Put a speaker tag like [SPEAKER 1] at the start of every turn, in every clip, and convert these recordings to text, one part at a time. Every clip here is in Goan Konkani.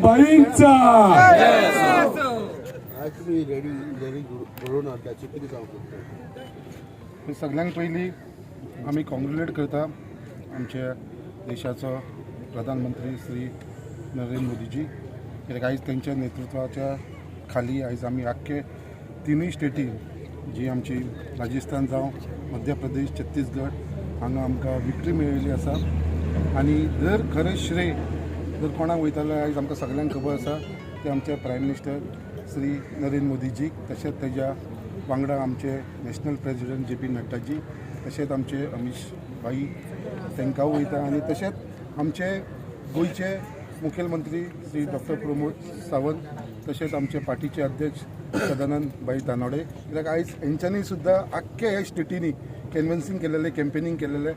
[SPEAKER 1] भाईंचा.
[SPEAKER 2] आज तुमी रॅली रॅली घडोवन हाडल्याची कितें सांगूंक सोदता?
[SPEAKER 3] सगळ्यांत पयलीं आमी कॉंग्रेट्युलेट करता आमच्या देशाचो प्रधानमंत्री श्री नरेंद्र मोदीजी, कित्याक आयज तेंच्या नेतृत्वाच्या खाली आयज आमी आख्खे तिनूय स्टेटी, जी आमची राजस्थान जावं, मध्य प्रदेश, छत्तीसगड, हांगा आमकां विक्ट्री मेळिल्ली आसा. आनी जर खरें श्रेय जर कोणाक वयता जाल्यार आयज आमकां सगल्यांक खबर आसा, ते आमचे प्रायम मिनिस्टर श्री नरेंद्र मोदीजीक, तशेंच तेज्या वांगडा आमचे national president J P Naddaji, तशेंच आमचे अमीश भाई, तांकां वयता. आनी तशेंच आमचे गोंयचे मुखेलमंत्री श्री डॉक्टर प्रमोद सावंत, तशेंच आमचे पार्टीचे अध्यक्ष सदानंद भाई तानोडे, कित्याक आयज हेंच्यांनी सुद्दां आख्खे ह्या स्टेटींनी कॅनवन्सिंग केलेलें, कॅम्पेनींग केलेलें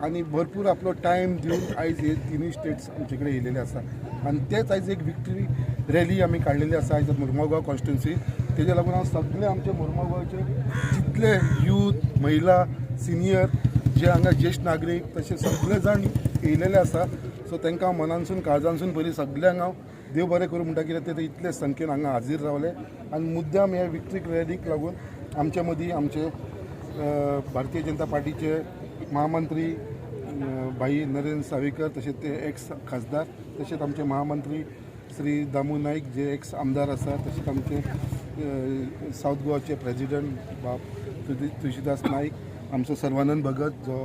[SPEAKER 3] आनी भरपूर आपलो टायम दिवन आयज हे तिनूय स्टेट्स आमचे कडेन येयलेले आसा. आनी तेच आयज एक विक्टरी रॅली आमी काडलेली आसा आयज मुर्मागांव कॉन्स्टिट्युन्सी. तेज्या लागून हांव सगळे आमचे मुर्मागांवचे जितले यूथ, महिला, सिनियर जे हांगा ज्येश्ठ नागरीक, तशे सगळे जाण येयलेले आसा, सो तांकां हांव मनानसून काळजानसून पयलीं सगल्यांक हांव देव बरें करूं म्हणटा, कित्याक ते इतले संख्येन हांगा हाजीर रावले. आनी मुद्दाम ह्या विक्ट्री रॅलीक लागून आमच्या मदीं आमचे भारतीय जनता पार्टीचे महामंत्री भाई नरेंद्र सावेकर, तशेंच ते एक्स खासदार, तशेंच आमचे महामंत्री श्री दामू नाईक जे एक्स आमदार आसा, तशेंच आमचे सावथ गोवाचे प्रेजिडंट बाब तुळशीदास नाईक, आमचो सर्वानंद भगत जो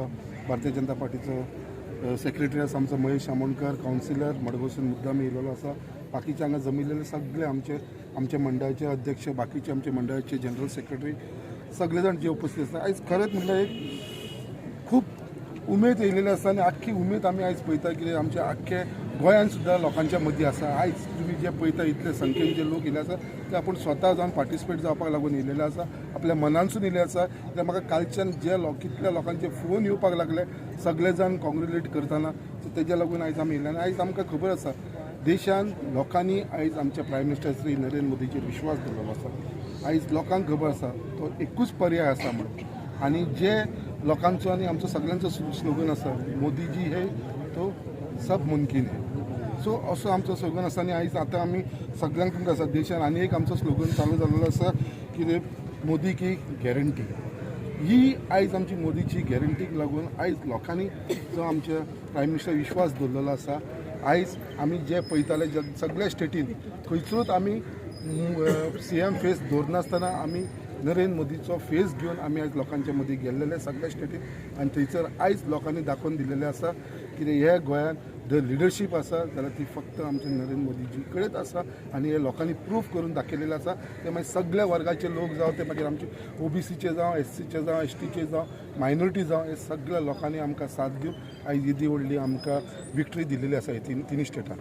[SPEAKER 3] भारतीय जनता पार्टीचो सेक्रेटरी आसा, आमचो महेश आमोणकर कावन्सिलर मडगांवसून मुद्दाम येयलेलो आसा, बाकीचे हांगा जमिल्लेले सगळे आमचे आमचे मंडळाचे अध्यक्ष, बाकीचे आमचे मंडळाचे जनरल सेक्रेटरी, सगळे जाण जे उपस्थित आसा. आयज खरेंच म्हणल्यार एक खूब उमेद येयलेली आसा आनी आख्खी उमेद आमी आयज पळयता कितें आमच्या आख्खे गोंयान सुद्दां लोकांच्या मदीं आसा. आयज तुमी जे पळयता, इतले संख्येन जे लोक येयले आसा, ते आपूण स्वता जावन पार्टिसिपेट जावपाक लागून येयलेले आसा, आपल्या मनानसून येयले आसा. कित्याक म्हाका कालच्यान जे लोक कितल्या लोकांचे फोन येवपाक लागले, सगळे जाण कॉंग्रेट्युलेट करतना, सो तेज्या लागून आयज आमी येयले. आनी आयज आमकां खबर आसा, देशान लोकांनी आयज आमच्या प्रायम मिनिस्टर श्री नरेंद्र मोदीचेर विश्वास दवरलो आसा. आयज लोकांक खबर आसा, तो एकूच पर्याय आसा म्हणून. आनी जे लोकांचो आनी आमचो सगळ्यांचो स्लोगन आसा, मोदीजी है तो सब मुमकीन है. सो असो आमचो स्लोगन आसा. आनी आयज आतां आमी सगळ्यांक तुमकां आसा, देशान आनी एक आमचो स्लोगन चालू जाल्लो आसा, कितें मोदी की गॅरंटी. ही आयज आमची मोदीची गॅरंटीक लागून आयज लोकांनी जो आमच्या प्रायम मिनिस्टर विश्वास दवरलेलो आसा. आयज आमी जे पळयताले, सगळ्या स्टेटीन खंयसरूच आमी सीएम फेस दवरनासतना आमी नरेंद्र मोदीचो फेस घेवन आमी आयज लोकांच्या मदीं गेल्लेले सगळ्या स्टेटीन. आनी थंयसर आयज लोकांनी दाखोवन दिलेलें आसा कितें हे गोंयांत जर लिडरशीप आसा जाल्यार ती फक्त आमच्या नरेंद्र मोदीजी कडेच आसा. आनी हे लोकांनी प्रूफ करून दाखयलेलें आसा. ते मागीर सगळ्या वर्गाचे लोक जावं, ते मागीर आमचे ओबीसीचे जावं, एससीचे जावं, एसटीचे जावं, मायनॉरिटी जावं, हे सगळ्या लोकांनी आमकां साथ दिवन आयज येदी व्हडली आमकां विक्ट्री दिलेली आसा हे तिनूय स्टेटान.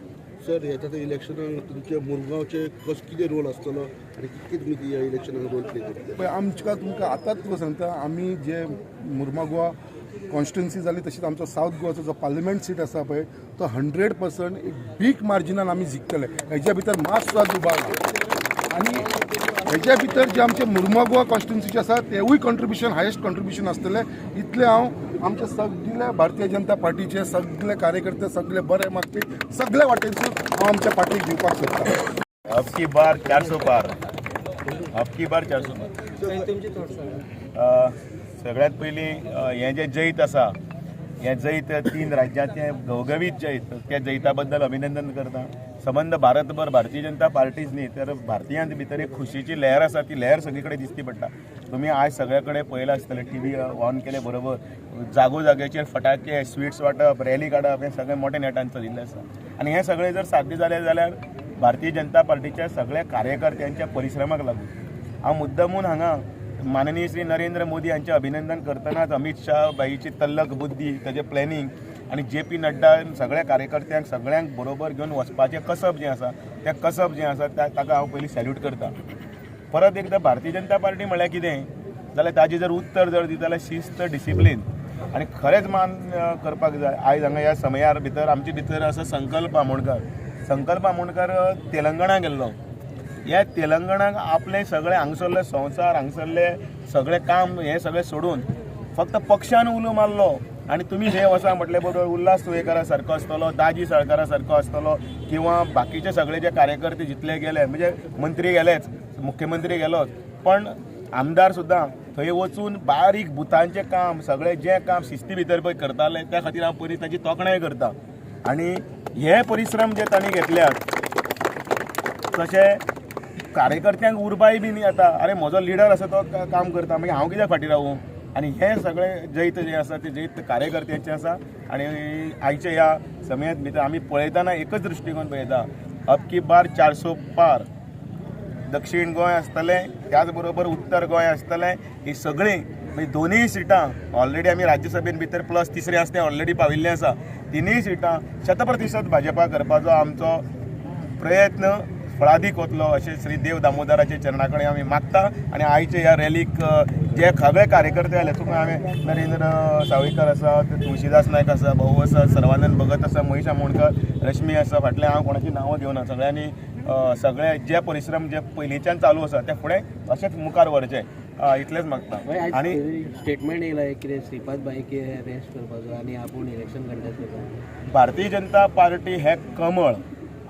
[SPEAKER 2] सर, ह्या आतां इलेक्शनाक तुमच्या मुरगांवचे कसो कितें रोल आसतलो आनी कितके तुमी ह्या इलेक्शनाक रोल प्ले करतले?
[SPEAKER 3] पळय, आमकां तुमकां आतांच तुका सांगता, आमी जे मुर्मागोवा कॉन्स्टिट्युन्सी जाली, तशीच आमचो सावथ गोवाचो जो पार्लिमेंट सीट आसा पळय, तो 100% एक बीग मार्जिनान आमी जिखतले, हेज्या भितर मात सुद्दां दुबाव ना. आनी हेज्या भितर जे आमचे मुर्मागोवा कॉन्स्टिट्युन्सीचे आसा, तेवूय कॉन्ट्रिब्युशन, हायेस्ट कॉन्ट्रिब्युशन आसतलें. इतलें हांव आमच्या सगल्या भारतीय जनता पार्टीचे सगळे कार्यकर्ते, सगळे बरे मागपी, सगळे वाटेनसून हांव आमच्या पार्टीक दिवपाक सोदतां.
[SPEAKER 4] अब की बार 400 पार, अब की बार 400 पार. सगळ्यात पयलीं हें जें जैत आसा, हें जैत तीन राज्यांचें घवघवीत जैत, त्या जैता बद्दल अभिनंदन करता. संबंद भारतभर भारतीय जनता पार्टीच न्ही तर भारतीयांत भितर एक खुशीची लहर आसा, ती लहर सगळी कडेन दिसती पडटा. तुमी आयज सगळे कडेन पळयलां आसतलें, टीव्ही ऑन केले बरोबर जागो जाग्याचेर फटाके, स्विट्स वांटप, रॅली काडप, हें सगळें मोठ्या नेटान चलिल्लें आसा. आनी हें सगळें जर साध्य जालें जाल्यार भारतीय जनता पार्टीच्या सगळ्या कार्यकर्त्यांच्या परिश्रमाक लागून. हांव मुद्दमून हांगा माननीय श्री नरेंद्र मोदी हांचें अभिनंदन करतनाच अमित शाह बाईची तल्लक बुद्धी, ताजें प्लॅनिंग आनी जे पी नड्डा सगळ्या कार्यकर्त्यांक सगळ्यांक बरोबर घेवन वचपाचें कसब जें आसा, तें कसब जें आसा ताका हांव पयलीं सॅल्यूट करता. परत एकदां भारतीय जनता पार्टी म्हळ्यार कितें जाल्यार ताजें जर उत्तर जर दिता जाल्यार शिस्त, डिसिप्लीन आनी खरेंच मान करपाक जाय. आयज हांगा ह्या समयार भितर आमचे भितर आसा संकल्प आमोणकर. संकल्प आमोणकर तेलंगणा गेल्लो. ह्या तेलंगणाक आपलें सगळें हांगसरले संवसार, हांगसरले सगळें काम हें सगळें सोडून फक्त पक्षान उलो मारलो. आनी तुमी हे वचा म्हटले बरोबर उल्हास तुयेंकारा सारको आसतलो, दाजी साळकारा सारको आसतलो किंवा बाकीचे सगळे जे कार्यकर्ते जितले गेले, म्हणजे मंत्री गेलेच, मुख्यमंत्री गेलोच, पण आमदार सुद्दां थंय वचून बारीक बुथांचें काम सगळें जें काम शिस्ती भितर पळय करताले, त्या खातीर हांव पयलीं ताची तोखणाय करता. आनी हे परिश्रम जे तांणी घेतल्यात तशें कार्यकर्त्यांक उर्बाय बी येता, अरे म्हजो लिडर आसा तो काम करता, मागीर हांव कित्याक फाटीं रावूं. आनी हें सगळें जैत जें आसा तें जैत कार्यकर्त्यांचें आसा. आनी आयच्या ह्या समयांत भितर आमी पळयतना एकच दृश्टिकोन पळयता, अब की बार 400 पार. दक्षिण गोंय आसतलें, त्याच बरोबर उत्तर गोंय आसतलें, ही सगळीं म्हणजे दोनूय सिटां ऑलरेडी आमी राज्यसभेन भितर प्लस तिसरें आसा तें ऑलरेडी पाविल्लें आसा. तिनूय सिटां 100% भाजपा करपाचो आमचो प्रयत्न फळादीक वतलो अशें श्री देव दामोदराच्या चरणा कडेन आमी मागता. आनी आयचे ह्या रॅलीक जे सगळे कार्यकर्ते आयले, तुका हांवें नरेंद्र सावयकर आसा, तुळशीदास नायक आसा, भाऊ आसा, सर्वानंद भगत आसा, महेश आमोणकर, रश्मी आसा, फाटल्यान हांव कोणाची नांवां घेवना. सगळ्यांनी सगळे जे परिश्रम जे पयलींच्यान चालू आसा ते फुडें अशेंच मुखार व्हरचे इतलेंच मागता.
[SPEAKER 1] आनी स्टेटमेंट येयला कितें श्रीपाद बाईक अरेस्ट करपाचो आनी आपूण इलेक्शन कंटेस्ट करपाचो.
[SPEAKER 4] भारतीय जनता पार्टी हे कमळ,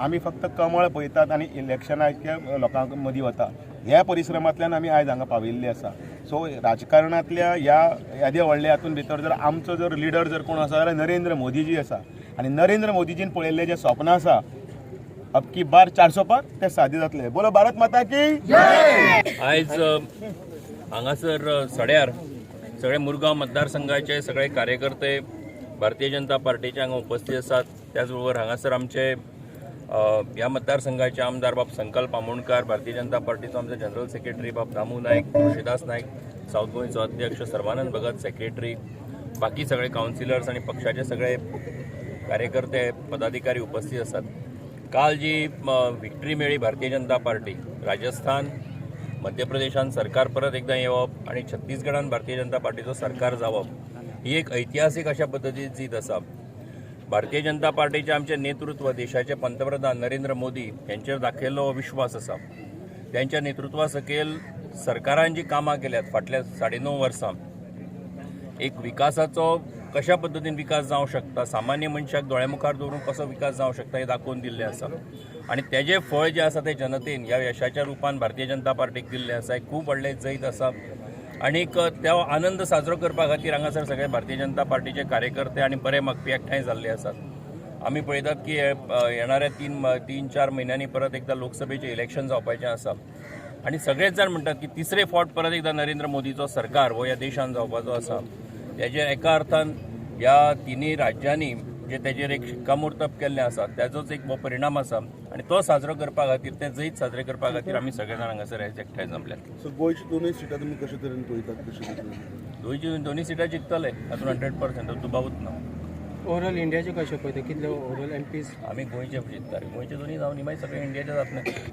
[SPEAKER 4] आमी फक्त कमळ पळयतात आनी इलेक्शनाच्या लोकांक मदीं वता. ह्या परिश्रमांतल्यान आमी आयज हांगा पाविल्ले आसा. सो राजकारणांतल्या ह्या येद्या व्हडल्या हातून भितर जर आमचो जर लिडर जर कोण आसा जाल्यार नरेंद्र मोदीजी आसा. आनी नरेंद्र मोदीजीन पळयल्लें जें स्वप्न आसा अब की बार 400 पार, ते साध्य जातले. बोलो भारत माता की जय.
[SPEAKER 5] आयज हांगासर सड्यार सगळे मुरगांव मतदारसंघाचे सगळे कार्यकर्ते भारतीय जनता पार्टीचे हांगा उपस्थित आसात. त्याचबरोबर हांगासर आमचे ह्या मतदारसंघाचे आमदार बाब संकल्प आमोणकर, भारतीय जनता पार्टीचो आमचो जनरल सेक्रेटरी बाब दामू नायक, तुळशीदास नायक सावथ गोंयचो अध्यक्ष, सर्वानंद भगत सेक्रेटरी, बाकी सगळे कावन्सिलर्स आनी पक्षाचे सगळे कार्यकर्ते पदाधिकारी उपस्थित आसात. काल जी विक्ट्री मेळ्ळी भारतीय जनता पार्टी, राजस्थान मध्य प्रदेशान सरकार परत एकदां येवप आनी छत्तीसगडान भारतीय जनता पार्टीचो सरकार जावप ही एक ऐतिहासीक अशा पद्दतीन जीत आसा. भारतीय जनता पार्टीचे आमचे नेतृत्व देशाचे पंतप्रधान नरेंद्र मोदी यांचेर दाखयल्लो विश्वास आसा. त्यांच्या नेतृत्वा सकयल सरकारान जी कामां केल्यात फाटल्या 9.5 वर्सां, एक विकासाचो कशा पद्दतीन विकास जावंक शकता, सामान्य मनशाक दोळ्या मुखार दवरून कसो विकास जावंक शकता हें दाखोवन दिल्लें आसा. आनी तेजें फळ जें आसा तें जनतेन ह्या यशाच्या रुपान भारतीय जनता पार्टीक दिल्लें आसा. एक खूब व्हडलें जैत आसा आनीक तो आनंद साजरो करपा खातीर हांगासर सगळे भारतीय जनता पार्टीचे कार्यकर्ते आनी बरे मागपी एकठांय जाल्ले आसात. आमी पळयतात की येणाऱ्या 3-4 म्हयन्यांनी परत एकदां लोकसभेचें इलेक्शन जावपाचें आसा आनी सगळेच जाण म्हणटात की तिसरे फावट परत एकदां नरेंद्र मोदीचो सरकार हो ह्या देशान जावपाचो आसा. तेजेर एका अर्थान ह्या तिनूय राज्यांनी जे तेजेर एक शिक्कामोर्तब केल्लें आसा तेजोच एक हो परिणाम आसा आनी तो साजरो करपा खातीर, ते जैत साजरे करपा खातीर आमी सगळे जाण हांगासर एकठांय जमल्यात.
[SPEAKER 2] सो गोंयची दोनूय सिटां तुमी कशे तरेन पळयतात? कशे
[SPEAKER 5] दोनूय सिटां जिखतले हातूंत 100% दुबावूच ना.
[SPEAKER 1] ओवरऑल इंडियाचे कशें पळयता, कितले ओवरऑल एमपीज
[SPEAKER 5] आमी गोंयचे जिखता, गोंयचे दोनूय जावन मागीर सगळे इंडियाचे जातले.